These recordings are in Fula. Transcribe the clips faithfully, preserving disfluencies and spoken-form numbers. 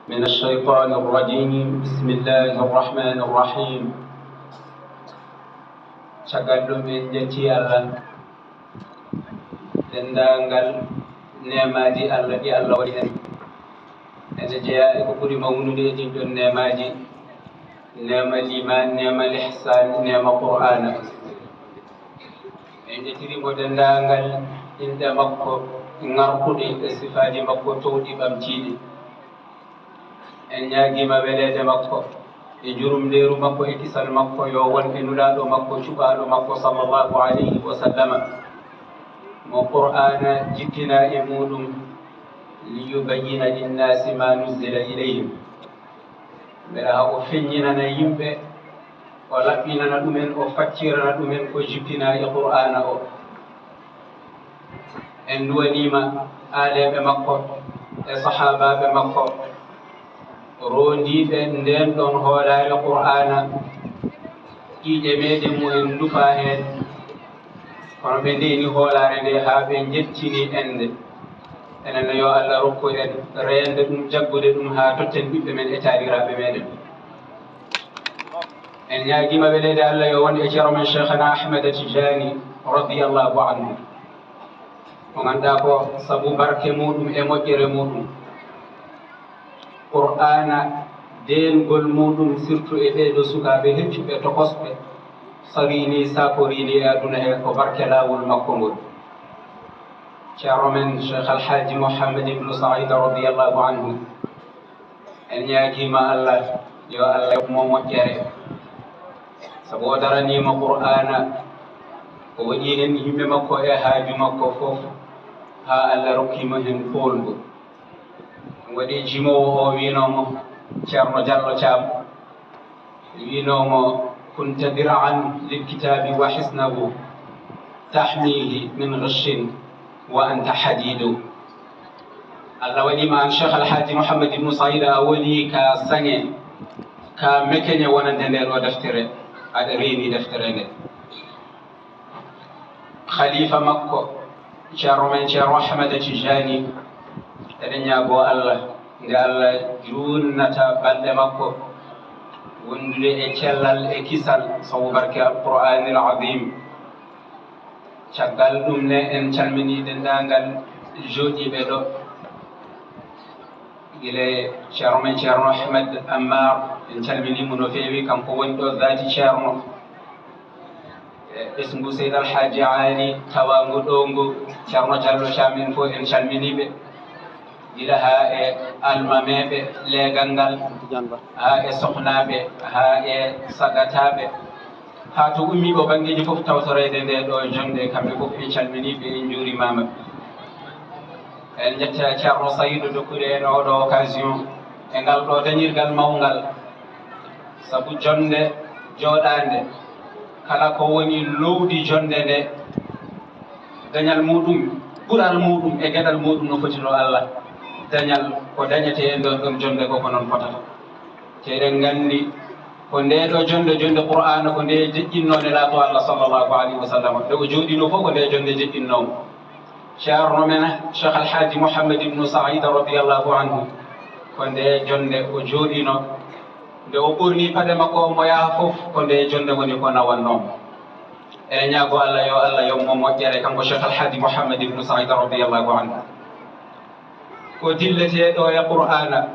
من الشيطان الرجيم. بسم الله الرحمن الرحيم. Caggal ɗum en njetti Allah, denndaangal neemaaji Allah ɗi Allah waɗi en. Ene jeyaa e ko ɓuri mawnude e ɗin ɗon neemaaji, neema liimaan, neema lihsaan, neema Qur'aana. En njettiri mo denndaangal inɗe makko ŋarɗuɗe e sifaaji makko toowɗi ɓamtiiɗi. En ñaagiima weleede makko e njurumndeeru makko e kisal makko yo won e Nulaaɗo makko, cuɓaaɗo makko, sallallahu alayhi wa sallama, mo Qur'aana jippinaa e muuɗum, ليبين للناس ما نزل إليهم. Mbela haa o feññinana yimɓe, o laɓɓinana ɗumen, o faccirana ɗumen ko jippinaa e Qur'aana o. En nduwaniima aaleeɓe makko e sahaabaaɓe makko, roondiiɓe ndeen ɗon hoolaare Qur'aana, ƴiiƴe meeɗen mo en ndufaa heen, kono ɓe ndeeni hoolaare nde haa ɓe njettini ende. Enen ne, yo Allah rokku en reende ɗum, jaggude ɗum haa totten ɓiɓɓe men e taaniraaɓe meeɗen. En ñaagiima weleede Allah yo won e ceerno men Cheikhana Ahmada Tijani, radiyallahu anhu. Mo ngannduɗaa ko sabu barke muuɗum e moƴƴere muuɗum, Qur'aana deengol muuɗum, surtout e ɓee ɗoo sukaaɓe heccuɓe tokosɓe, sawiini, saakorini e aduna he ko barke laawol makko ngol. Ceerno men Cheikh Al Hadji Mouhamed Ibn Saïd, radiyallahu anhu, en ñaagiima Allah yo Allah yoɓ mo moƴƴere, sabu o daraniima Qur'aana, o waɗi heen yimɓe makko e haaju makko fof, haa Allah rokki mo heen poolgu. Ɗum waɗi jimoowo o wiinoo mo, Ceerno Jallo Caam, wiinoo mo: كنت درعا للكتاب وحصنه تحميه من غش وأنت حديد. Allah waɗiima aan Cheikh Al Hadji Mouhamed Ibn Saïd, a woni ka saŋe, ka mekeñe wonande ndee ɗoo deftere, aɗa reeni deftere nde. Khalifa makko, ceerno men Ceerno Ahmada Tijani, eɗen ñaagoo Allah nde Allah juunnata balɗe makko, wondude e cellal e kisal, sabu barke Al Qur'aanil Aziim. Caggal ɗum ne, en calminii denndaangal jooɗiiɓe ɗo, gila e ceerno men Ceerno Ahmed Ammar, en calminii mo no feewi, kanko woni ɗo zaati ceerno. E ɓesngu Seydi Al Hadji Ali tawaangu ɗo ngu, Ceerno Jallo Caam, en fof en calminii ɓe, gila haa e almameeɓe leegal ngal, haa e sohnaaɓe, haa e sagataaɓe, haa to ummiiɓe banngeeji fof tawtoreede nde ɗo jonnde, kamɓe fof en calminii ɓe, en njuurimaama. En njetta Ceerno Saydu dokkude en oɗo occasion e ngal ɗo dañirgal mawngal, sabu jonnde jooɗaande, kala ko woni lowdi jonnde nde, dañal muuɗum, ɓural muuɗum e geɗal muuɗum no foti ɗo Allah. Dañal ko dañetee e nder ɗon jonnde ko, ko noon fotata. Te eɗen nganndi ko ndee ɗo jonnde, jonnde Qur'aana, ko nde jeƴƴinnoo Nelaaɗo Allah sallallahu alayhi wa sallam. Nde o jooɗinoo fof ko nde jonnde jeƴƴinnoo mo. Ceerno men Cheikh Al Hadji Mouhamed Ibn Saïd, radiyallahu anhu, ko nde jonnde o jooɗinoo. Nde o ɓorni paɗe makko, omo yaha fof, ko nde jonnde woni ko nawannoo mo. Eɗen ñaagoo Allah yo Allah yoɓ mo moƴƴere, kanko Cheikh Al Hadji Mouhamed Ibn Saïd, radiyallahu anhu. Ko dilletee ɗo e Qur'aana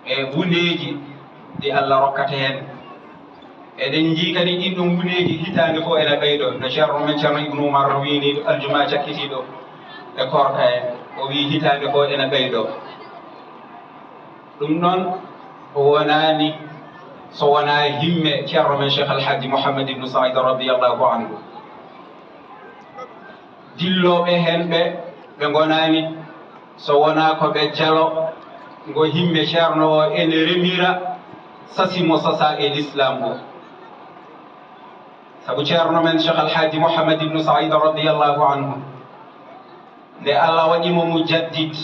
e wuneeji ɗi Allah rokkata heen. Eɗen njii kadi ɗin ɗon wuneeji hitaande fof ene ɓeydoo. No Ceerno men Ceerno Ibnu Umar wiini aljumaa cakkitiiɗo e koorka en, o wii hitaande fof ene ɓeydoo. Ɗum noon, o wonaani so wonaa himme Ceerno men Cheikh Al Hadji Mouhamed Ibnu Saïd, radiyallahu anhu. Dillooɓe heen ɓe, ɓe ngonaani so wonaa ko ɓe jalo ngo himme Ceerno o ene remira sasi mo sasaa e Lislaam o. Sabu Ceerno men Cheikh Al Hadji Mouhamed Ibn Saïd, radiyallahu anhu, nde Allah waɗi mo mujaddid,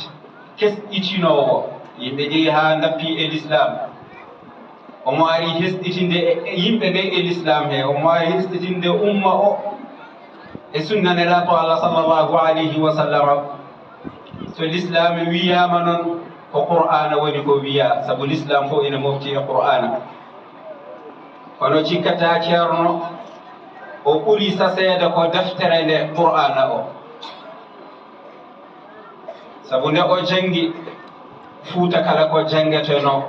kesɗitinoowo, yimɓe njehi haa ndappi e Lislaam. Omo ari hesɗitinde e, e yimɓe ɓe e Lislaam he, omo ari hesɗitinde umma o e sunna Nelaaɗo Allah sallallahu alayhi wa sallam. So Lislaam wiyaama noon, Ko Qur'aana woni ko wiya, sabu Lislaam fof ina mofti e Qur'aana. Kono cikkata Ceerno, o ɓuri saseede ko deftere nde Qur'aana o. Sabu nde o janngi, Fuuta kala ko janngeteno,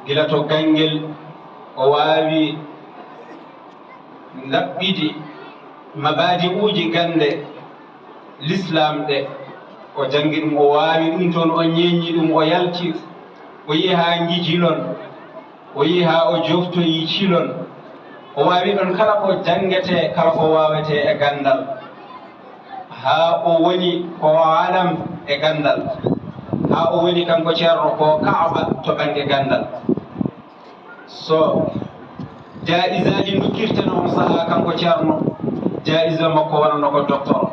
gila to Ganngel, o waawi ndaɓɓidi mabaadi'uuji gannde Lislaam ɗe, o janngi ɗum, o waawi ɗum toon, o ñeeñi ɗum, o yalti, o yehi haa Ngijilon, o yehi haa o joftoyi Cilon, o waawi ɗoon kala ko janngetee, kala ko waawetee e ganndal, haa o woni ko alam e ganndal, haa o woni kanko Ceerno ko Kaaba to bannge ganndal. So jaa'izaaji ndokkirteno on sahaa kanko Ceerno, jaa'iza makko wonano ko docteur,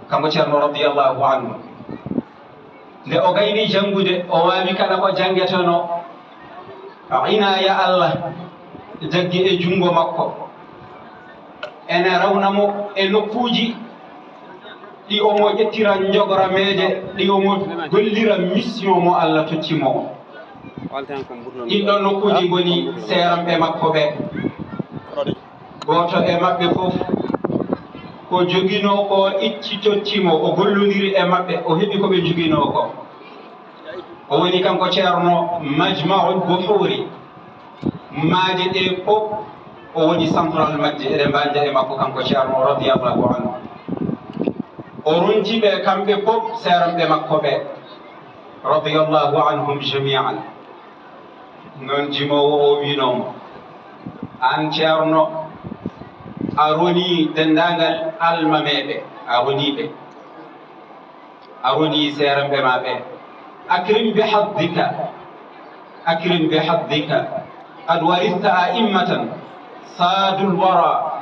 kanko Ceerno radiyallahu anhu. Nde o gayni janngude, o waawi kala ko janngeteno, o inaaya Allah jaggi e junngo makko. Ene rawna mo e nokkuuji ɗi omo ƴettira njogorameeje, ɗi omo gollira mission mo Allah tocci mo. Ɗin ɗon nokkuuji ngoni seeranɓe makko ɓe. Gooto e maɓɓe fof ko joginoo ko icci tocci mo, o gollondiri e maɓɓe, o heɓi ko ɓe njoginoo ko. O woni kanko Ceerno Majma'ul Buhuuri. Maaje ɗe fof, o woni central majje, eɗen mbanja e makko kanko Ceerno radiyallahu anhu. O ronci ɓe kamɓe fof seeranɓe makko ɓe, radiyallahu anhum jami'an. Noon jimoowo o wiinoo mo, "Aan Ceerno, a ronii denndaangal almameeɓe, a ronii ɓe." A ronii seeranɓe ma ɓe. Akrim bi haddika. Akrim bi haddika. Qad warista a'immatan saadul wara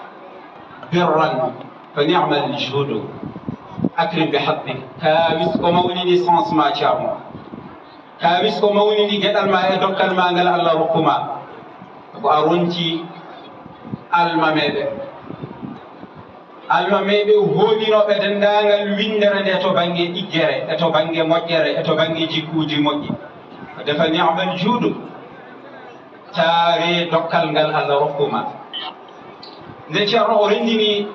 birran fa ni'mal juudu. Akrim bi haddika. Kaawis ko mawnini sens ma, Ceerno. Kaawis ko mawnini geɗal ma e dokkal ma ngal Allah rokku ma. Ko a ronci almameeɓe. Almameeɓe hoolinooɓe denndaangal winndere nde to bannge ɗiggere, e to bannge moƴƴere, e to bannge jikkuuji moƴƴi. Ko defa ni'mal juudu, taare dokkal ngal Allah rokku ma. Nde Ceerno o renndini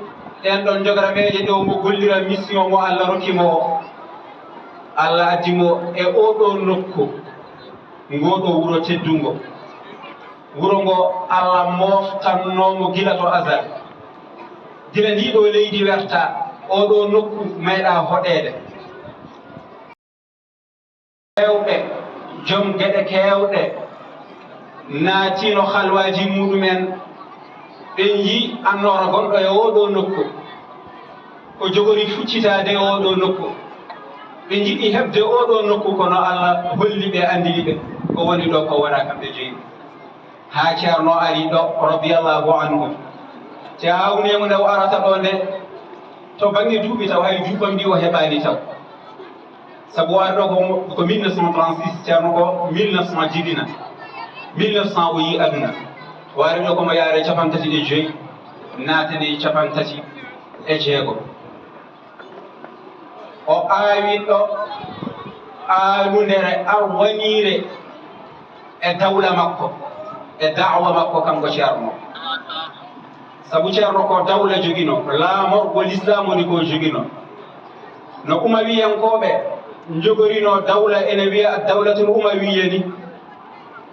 ɗeen ɗon jogoraameeje ɗe omo gollira mission mo Allah rokki mo o, Allah addi mo e oo ɗoo nokku, ngoo ɗoo wuro teddungo. Wuro ngo Allah moftannoo mo gila to azal. Gila ndii ɗoo leydi werta, oo ɗoo nokku meeɗaa hoɗeede. Heewɓe, jom geɗe keewɗe, naatiino halwaaji muɗum en, ɓe nji annoora gonɗo e oo ɗoo nokku. Ko jogori fuccitaade e oo ɗoo nokku. Ɓe njiɗi heɓde oo ɗoo nokku, kono Allah holli ɓe, anndini ɓe ko woni ɗoo ko wonaa kamɓe jeyi. Haa Ceerno ari ɗo, radiyallahu anhu. Te haa woni e mo nde o arata ɗo nde, to bannge duuɓi taw, hay duuɓam ndi o heɓaani taw. Sabu o ari ɗo ko, ko mille neuf cent trente-six, Ceerno ko mille neuf cent jibina. Mille neuf cent o yii aduna. O ari ɗo ko mo yaare cappanɗe tati e joy, naatani cappanɗe tati e jeego. O aawi ɗo aanunere arwaniire e dawla makko, e da'wa makko kanko Ceerno. Sabu Ceerno ko dawla jogino, laamorgo Lislaam woni ko jogino. No Umawiyankooɓe njogorinoo dawla ene wiya ad-dawlatul Umawiyya ni,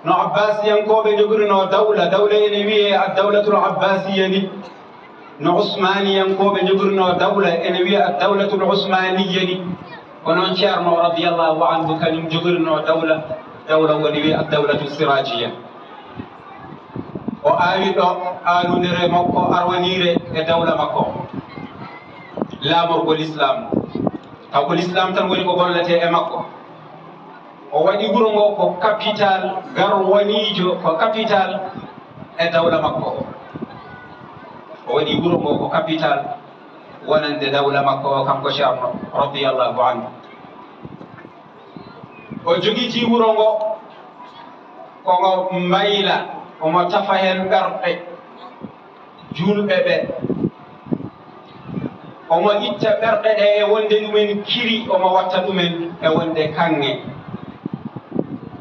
no Abbaasiyankooɓe njogorinoo dawla, dawla ene wiyee ad-dawlatul Abbaasiyya ni. No Usmaaniyankooɓe njogorinoo dawla, ene wiya ad-dawlatul Usmaaniyya ni. Ko noon Ceerno radiyallahu anhu kañum jogorinoo dawla, dawla woni wiya ad-dawlatu siraajiya. O aawi ɗo aanunere makko arwaniire e dawla makko, laamorgo Lislaam. Taw ko Lislaam tan woni ko golletee e makko. O waɗi wuro ngo ko capital garwaniijo, ko capital e dawla makko o. O waɗi wuro ngo ko capital wonande dawla makko o, kanko Ceerno, radiyallahu anhu. O jogitii wuro ngo, ko ngo mbayla, omo tafa heen ɓerɗe juulɓe ɓe. Omo itta ɓerɗe ɗe e wonde ɗumen kiri, omo watta ɗumen e wonde kaŋŋe.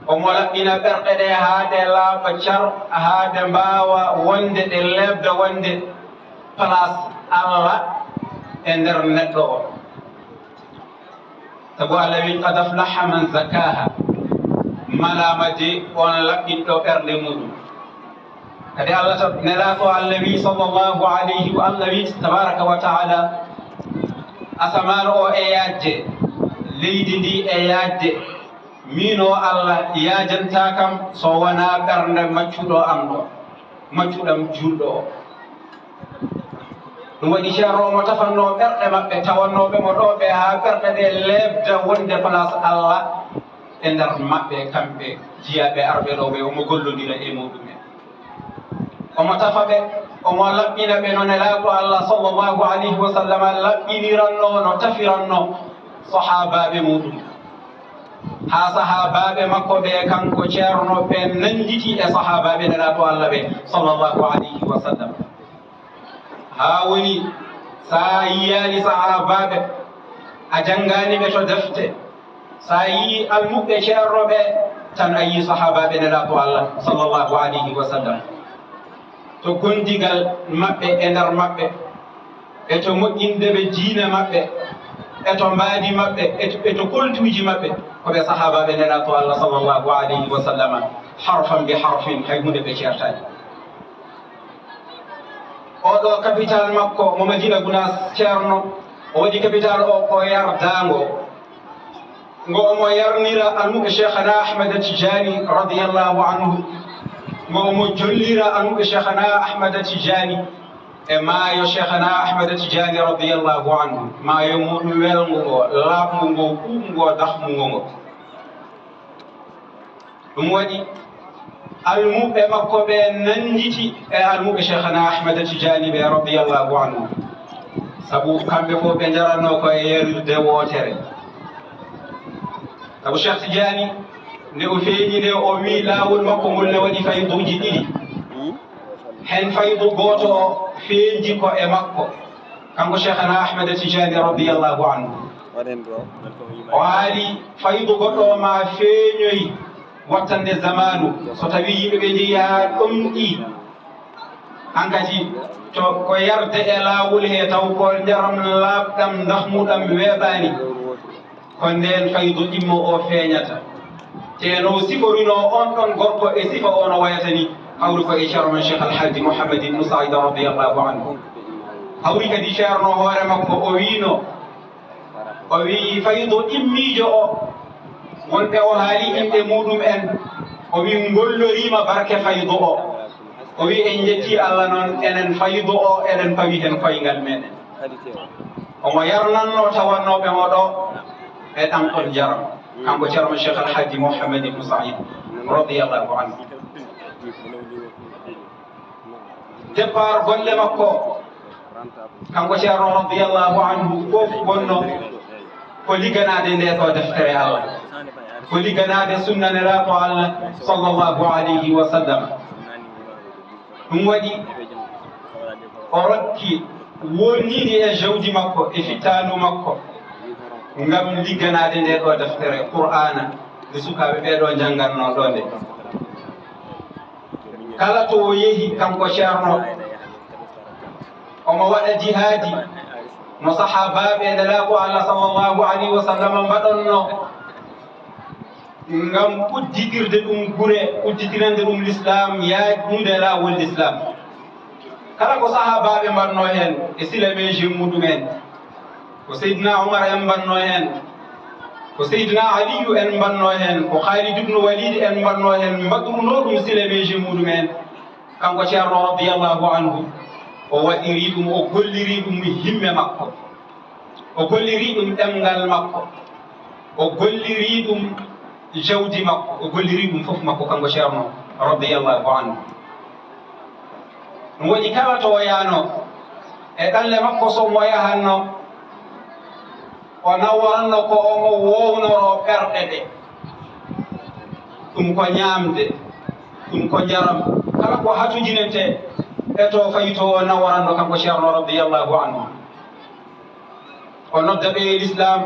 Omo laɓɓina ɓerɗe ɗe haa ɗe laaɓa car, haa ɗe mbaawa wonde, ɗe leeɓda wonde place Allah e nder neɗɗo o. Sabu Allah wi, "Qad aflaha man zakkaha." Malaama de on laɓɓinɗo ɓernde muɗum. Kadi Allah ta-, nelaaɗo Allah wi, sallallahu alayhi wa, Allah wi, tabaraka wa taala, "Asamaan o e yaajde, leydi ndi e yaajde. Miin o Allah yaajantaa kam so wonaa ɓernde maccuɗo am ɗo, maccuɗam juulɗo o." Ɗum waɗi ceerno omo tafannoo ɓerɗe maɓɓe, tawannooɓe mo ɗo ɓe haa ɓerɗe ɗe leeɓda wonde place Allah e nder maɓɓe, kamɓe jiyaaɓe arɓe ɗo ɓe, omo gollondira e muɗum en. Omo tafa ɓe, omo laɓɓina ɓe no nelaaɗo Allah, sallallahu alayhi wa sallam, laɓɓinirannoo, no tafirannoo sahaabaaɓe muɗum. Haa sahaabaaɓe makko ɓe, kanko ceerno, ɓe nannditi e sahaabaaɓe nelaaɗo Allah ɓe, sallallahu alayhi wa sallam. Haa woni, so a yiyaani sahaabaaɓe, a janngaani ɓe to defte, so a yii almuɓɓe ceerno ɓe, tan a yii sahaabaaɓe nelaaɗo Allah, sallallahu alayhi wa sallam. To gondigal maɓɓe e nder maɓɓe, e to moƴƴinde ɓe diine maɓɓe, e to mbaadi maɓɓe, e to, e to koltuuji maɓɓe, ko ɓe sahaabaaɓe nelaaɗo Allah, sallallahu alayhi wa sallam, harfan bi harfin, hay huunde ɓe ceertaani. Oɗo capital makko mo Madina Gunaas, ceerno, o waɗi capital o ko yardaango. Ngo omo yarnira almuɓe Cheikhana Ahmad Tijani radiyallahu anhu. Ngo omo jollira almuɓe Cheikhana Ahmad Tijani e maayo Cheikhana Ahmad Tijani radiyallahu anhu. Maayo muɗum welngo ngo, laaɓngo ngo, ɓuuɓngo, dahmungo ngo. Ɗum waɗi almuɓɓe makko ɓe nannditi e almuɓɓe Cheikhana Ahmad Tijani ɓe radiyallahu anhu. Sabu kamɓe fof ɓe njaranoo ko e yarirde wootere. Sabu Cheikh Tijani, nde o feeñi nde, o wii laawol makko ngol ne waɗi fayduuji ɗiɗi. Heen faydu gooto o feeñi ko e makko, kanko Cheikhana Ahmad Tijani radiyallahu anhu. Waɗen ɗo. O haali faydu goɗɗo o ma feeñoy wattande zamaanu, so tawii yimɓe ɓe njehii haa ɗomɗi. Hankadi to ko yarde e laawol he taw ko njaram laaɓɗam, ndahmuɗam weeɓaani, ko ndeen faydu ɗimmo o feeñata. Te no siforinoo on ɗon gorko e sifa o no wayata ni, hawri ko e Ceerno men Cheikh Alhaji Mouhamadin Moussa Aida radiyallahu anhu. Hawri kadi Ceerno hoore makko o wiino, o wii faydu ɗimmiijo o, wonɓe o haali inɗe muɗum en, o wii ngolloriima barke faydu o. O wii en njettii Allah noon, enen faydu o, eɗen pawi heen koyngal meɗen. Omo yarnannoo tawannooɓe mo ɗo e ɗam ɗon njaram. Kanko Ceerno Cheikh Alhaji Mouhamadin Moussa Aida radiyallahu anhu. Départ golle makko, kanko Ceerno radiyallahu anhu, fof wonno ko ligganaade nde ɗo deftere Allah, ko ligganaade sunna nelaaɗo Allah sallallahu alayhi wa sallam. Ɗum waɗi o rokki wonniiɗi e jawdi makko e fittaandu makko ngam ligganaade nde ɗo deftere Qur'aana nde sukaaɓe ɓee ɗo njanngannoo ɗo nde. Kala to o yehi, kanko Ceerno, omo waɗa jihaadi no sahaabaaɓe nelaaɗo Allah sallallahu alayhi wa sallam mbaɗonnoo ngam udditirde ɗum gure, udditirande ɗum Lislaam, yaajnude laawol Lislaam. Kala ko sahaabaaɓe mbaɗnoo heen e silameeji muɗum en, ko Seydina Umar en mbaɗnoo heen, ko Seydina Aliyu en mbaɗnoo heen, ko Khaalid ibnu Waliid en mbaɗnoo heen, mbaɗrunoo ɗum silameeji muɗum en. Kanko Ceerno radiyallahu anhu, o waɗiri ɗum, o golliri ɗum himme makko, o golliri ɗum ɗemngal makko, o golliri ɗum jawdi makko, o golliri ɗum fof makko, kanko Ceerno radiyallahu anhu. Ɗum waɗi kala to o yahnoo, e ɗalle makko so mo yahatnoo, o nawaranno ko omo wownoroo ɓerɗe ɗe. Ɗum ko ñaamde, ɗum ko njaram, kala ko hatojinetee e to fayi to, o nawaranno kanko Ceerno radiyallahu anhu. O nodda ɓe e Lislaam,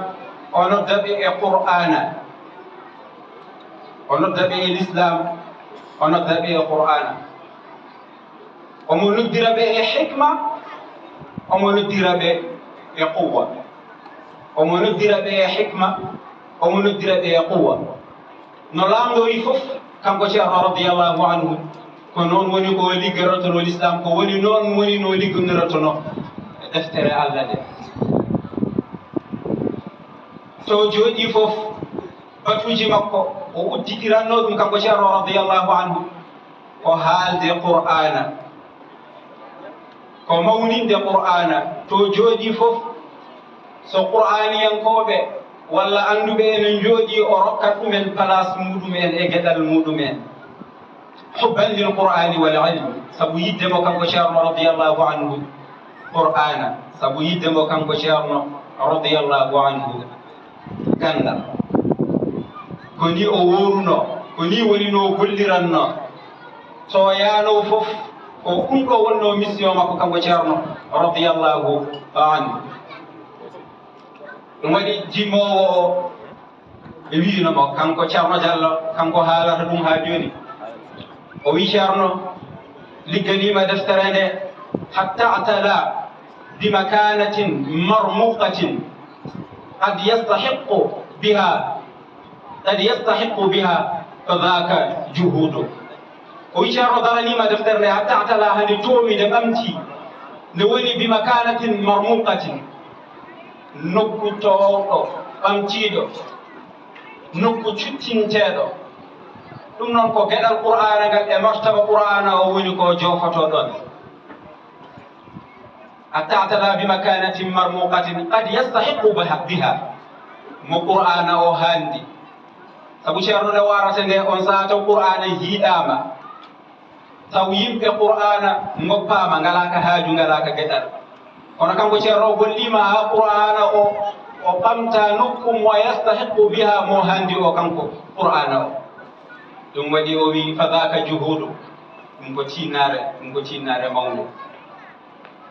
o nodda ɓe e Qur'aana. O nodda ɓe e l'islam, o nodda ɓe e Qur'ana. Omo noddira ɓe e hikma, omo noddira ɓe e quwwa. Omo noddira ɓe e hikma, omo noddira ɓe e quwwa. No laamɗo wi fof, kanko Ceerno radiyallahu anhu, ko noon woni ko liggoratnoo l'islam, ko woni noon woni no liggondiratnoo e deftere Allah nde. To jooɗii fof, batuuji makko, o udditirannoo ɗum kanko Ceerno radiyallahu anhu, ko haalde Qur'aana, ko mawninde Qur'aana. To jooɗii fof, so Qur'aaniyankooɓe walla annduɓe ene njooɗii, o rokkat ɗumen place muɗum en e geɗal muɗum en. Hubban lil Qur'aani wal ilmi, sabu yiɗde mo kanko Ceerno radiyallahu anhu Qur'aana, sabu yiɗde mo kanko Ceerno radiyallahu anhu ganndal. Ko nii o woorunoo, ko nii woni no o gollirannoo. So o yahnoo fof, ko ɗum ɗo wonnoo mission makko kanko Ceerno radiyallahu anhu. Ɗum waɗi jimoowo o, ɓe wiino mo, kanko Ceerno Jallo, kanko haalata ɗum haa jooni. O wi Ceerno ligganiima deftere nde, hatta atala bi makanatin marmuqatin qad yastahiqu biha, qad yastahiqu biha, fa dhaka juhudu. O wi Ceerno daraniima deftere nde, hatta atala, hande toowi nde ɓamti, nde woni bi makanatin marmuqatin, nokku toowɗo, ɓamtiiɗo, nokku cuttinteeɗo. Ɗum noon ko geɗal Qur'aana ngal e martaba Qur'aana o woni ko joofotoo ɗoon. Hatta atala bi makanatin marmuqatin qad yastahiqu biha, mo Qur'aana o haandi. Sabu Ceerno nde waarata nde, on sahaa taw Qur'aana hiiɗaama, taw yimɓe Qur'aana ngoppaama, ngalaaka haaju, ngalaaka geɗal. Kono kanko Ceerno o golliima haa Qur'aana o, o ɓamta nokku mo yastahiqu biha, mo haandi o kanko Qur'aana o. Ɗum waɗi o wi, fa dhaka juhudu, ɗum ko tiinnaare, ɗum ko tiinnaare mawnde.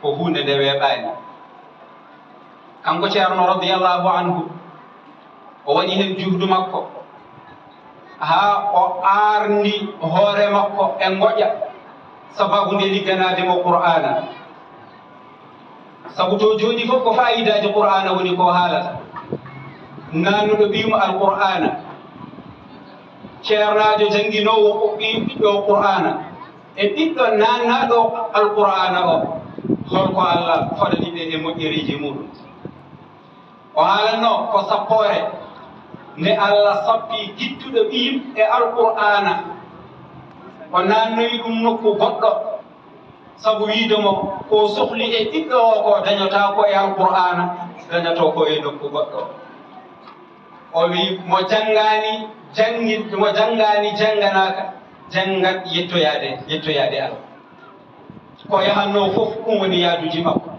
Ko huunde nde weeɓaani. Kanko Ceerno radiyallahu anhu, o waɗi heen juhdu makko, haa o aarni hoore makko e ngoƴa, sababu nde ligganaade mo Qur'aana. Sabu to jooɗii fof ko faayidaaji Qur'aana woni ko haalata. Naannuɗo ɓiyum Alqur'aana, ceernaajo jannginoowo ko ɓi-, ɓiɗɗo Qur'aana, e ɓiɗɗo naannaaɗo Alqur'aana o, holko Allah fodani ɓe e moƴƴereeji muɗum? O haalanno ko sappoore nde Allah sappi gittuɗo ɓiyum e Alqur'aana, o naannoyi ɗum nokku goɗɗo, sabu wiide mo ko sohli e ɓiɗɗo o ko dañotaa ko e Alqur'aana, dañatoo ko e nokku goɗɗo. O wi mo janngaani janngi-, mo janngaani jannganaaka, janngat yettoyaade, yettoyaade Allah. Ko yahannoo fof, ɗum woni yaaduuji makko.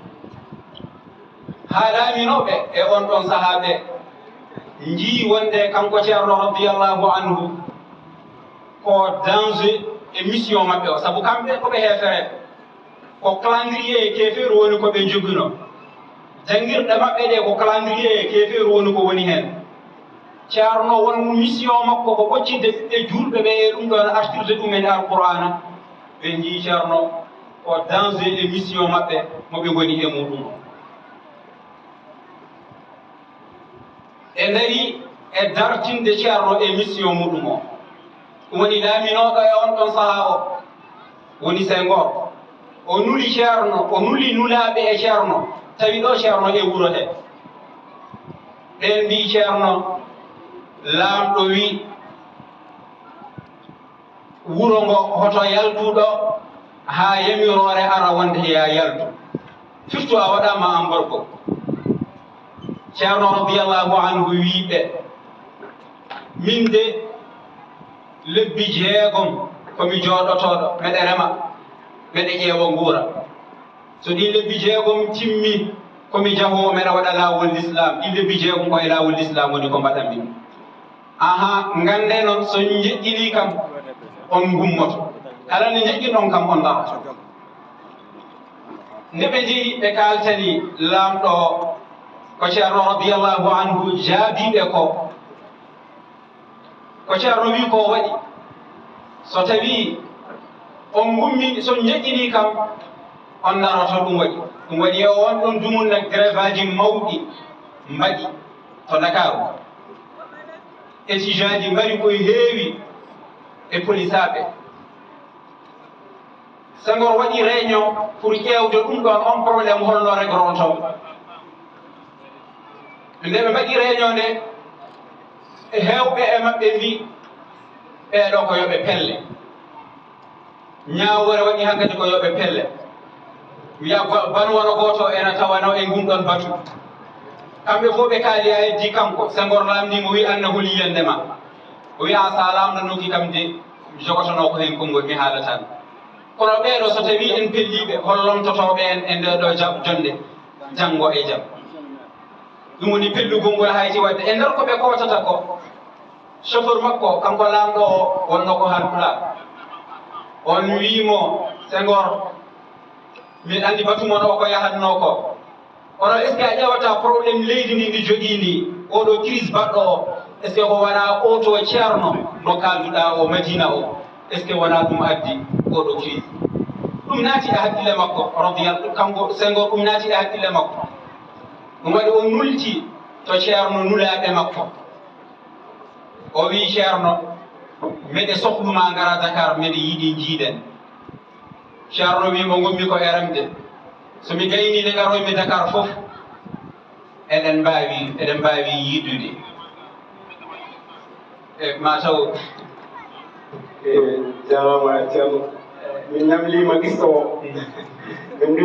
Haa laaminooɓe e on ɗon sahaa ɓe njii wonde kanko Ceerno radiyallahu anhu ko danger e mission maɓɓe o, sabu kamɓe ko ɓe heefereɓe. Ko calendrier e keefeeru woni ko ɓe njoginoo. Janngirɗe maɓɓe ɗe ko calendrier e keefeeru woni ko woni heen. Ceerno won mission makko ko ɓoccinde ɓiɓɓe juulɓe ɓe e ɗum ɗoon artirde ɗum en Alqur'aana. Ɓe njii Ceerno ko danger e mission maɓɓe mo ɓe ngoni e muɗum o. Ɓe ndarii e dartinde Ceerno e mission muɗum o. Ɗum woni laaminooɗo e on ɗon sahaa o, woni Senghor. O nuli Ceerno, o nuli nulaaɓe e Ceerno, tawi ɗo Ceerno e wuro he. Ɓeen mbii Ceerno, laamɗo wii, wuro ngo hoto yaltu ɗo haa yamiroore ara wonde ya yaltu. Firtu a waɗaama embargo. Ceerno radiyallahu anhu wii ɓe, min de lebbi jeegom ko mi jooɗotooɗo, meɗe rema, meɗe ƴeewa nguura. So ɗiin lebbi jeegom timmi, ko mi jahoowo, meɗa waɗa laawol Lislaam. Ɗiin lebbi jeegom ko e laawol Lislaam woni ko mbaɗanmi. Aha, nganndee noon, so njeƴƴinii kam, on ngummoto. Kala nde njeƴƴinon kam, on ndaroto. Nde ɓe njehi, ɓe kaaltani laamɗo o, ko Ceerno radiyallahu anhu jaabii ɓe ko, Ko Ceerno wi ko waɗi, so tawi on ngummi, so on njeƴƴini kam, on daroto. Ɗum waɗi, ɗum waɗi e on ɗon dumunna grève aji mawɗi mbaɗi to Ndakaaru. Étudiant ji mbaɗi koye heewi e polisaaɓe. Senghor waɗi réunion pour ƴeewde ɗum ɗon, on problème holno regroto. Nde ɓe mbaɗi réunion nde, e heewɓe e maɓɓe mbi, ɓeeɗo ko yoɓe pelle. Ñaawoore waɗi hankadi ko yoɓe pelle. Wiya ba-, bano wano gooto ena tawano e ngun ɗon batu. Kamɓe fof ɓe kaali, a heddi kanko. Senghor laamni mo, wi, "Anna holi yiyande ma?" O wi, "A, sa laamnanoki kam de, mi jogotono ko heen konngol, mi haalatan." Kono ɓeeɗo, so tawi en pelliiɓe, hol lontotooɓe en e nde ɗo ja-, jonde, janngo e jam? Ɗum woni pellugol ngol hayti waɗde. E nder ko ɓe kootata ko, chauffeur makko, kanko laamɗo o, wonno ko Haalpulaar. On wii mo, "Senghor, min anndi batu mon o ko yahatnoo ko. Kono est-ce que a ƴeewata problème leydi ndi ndi jogii ndi, oɗo crise baɗɗo o, est-ce que ko wonaa oto Ceerno mo kaalduɗaa o, Madina o? Est-ce que wonaa ɗum addi oɗo crise?" Ɗum naati e hakkille makko, radiyallahu, kanko Senghor, ɗum naati e hakkille makko. Ɗum waɗi o nulti to Ceerno nulaaɓe makko. O wii, "Ceerno, meɗe sohlu ma ngara Dakar, meɗe yiɗi njiiɗen." Ceerno wii mo, "Ngonmi ko e remde. So mi gaynii nde ngaroymi Dakar fof, eɗen mbaawi, eɗen mbaawi yiidude." E ma taw. E, jarama, Ceerno. Min ñamliima qissa o. Min mbi